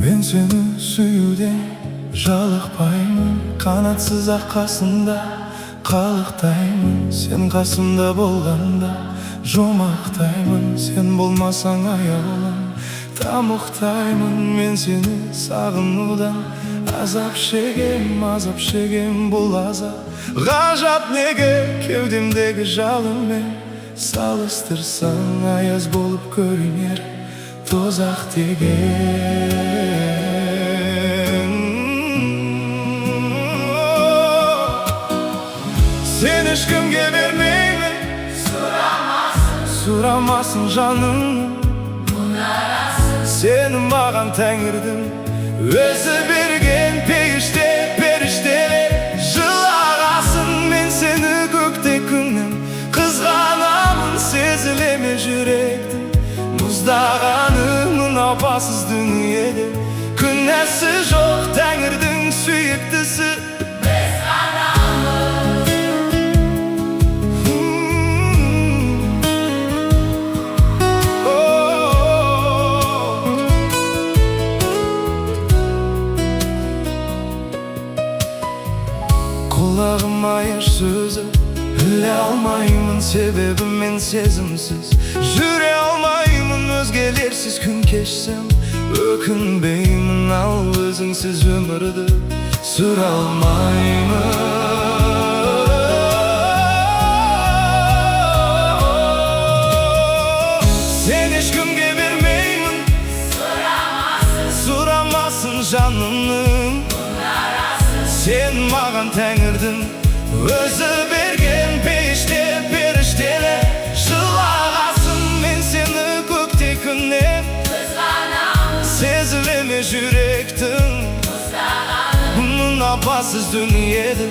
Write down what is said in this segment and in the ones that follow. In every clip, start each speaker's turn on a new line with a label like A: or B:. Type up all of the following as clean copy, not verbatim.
A: Мен сені сүюден жалықпаймын, қанатсыз ақ қасында қалықтаймын. Сен қасымда болғанда жұмақтаймын, сен болмасаң, аяулым, тамұқтаймын. Мен сені сағынудан азап шегем, азап шегем. Бұл азап ғажап неге? Кеудемдегі жалынмен салыстырсаң, аяз болып көрінер тозақ деген. Сені ешкімге бермеймін, сұрамасын жаным. Сені маған тәңірдің өзі берген. Пейіште періштелер жылағасын, мен сені көкте күннен қызғанамын. Сезіле ме жүректің мұздағаны? Мына опасыз дүниеде күнәсі жоқ тәңірдің сүйіктісі
B: Біз ғанамыз.
A: О. Құлағыма еш сөзі іле алмаймын, себебі мен сезімсіз жүре алмаймын. Өзгелерсіз күн кешсем, өкінбеймін, ал өзіңсіз өмірді сүре алмаймын. Сені ешкімге бермеймін,
B: Сұрамасын.
A: Сұрамасын жанымның.
B: Мұнарасын.
A: Сен маған тәңірдің өзі берген. Пейіште періштелер жылағасын, мен сені көкте күннен
B: Қызғанамыз.
A: Сезіле ме жүректің
B: Мұздағаны?
A: Мына опасыз дүниеде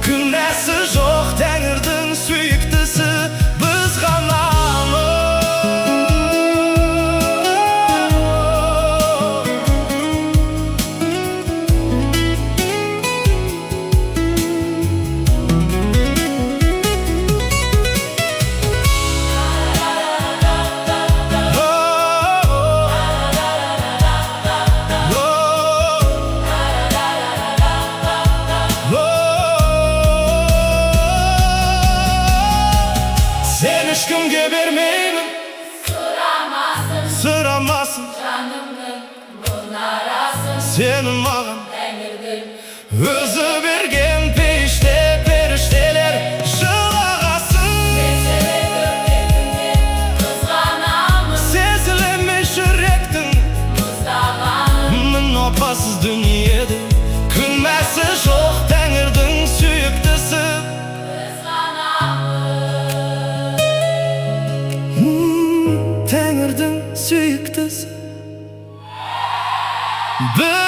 A: күнәсі жоқ тәңірдің сүйіктісі біз ғанамыз. Сені ешкімге бермеймін.
B: Сұрамасын.
A: Сұрамасын.
B: Жанымның мұнарасын.
A: Сені маған
B: Тәңірдің
A: өзі берген. Пейіште періштелер жылағасын.
B: Мен сені көкте күннен қызғанамын.
A: Сезіле ме жүректің
B: Мұздағаны?
A: Мына опасыз дүниеде күнәсі жоқ тәңірдің сүйіктісі
B: Біз ғанамыз.
A: Тәңірдің сүйіктісі біз.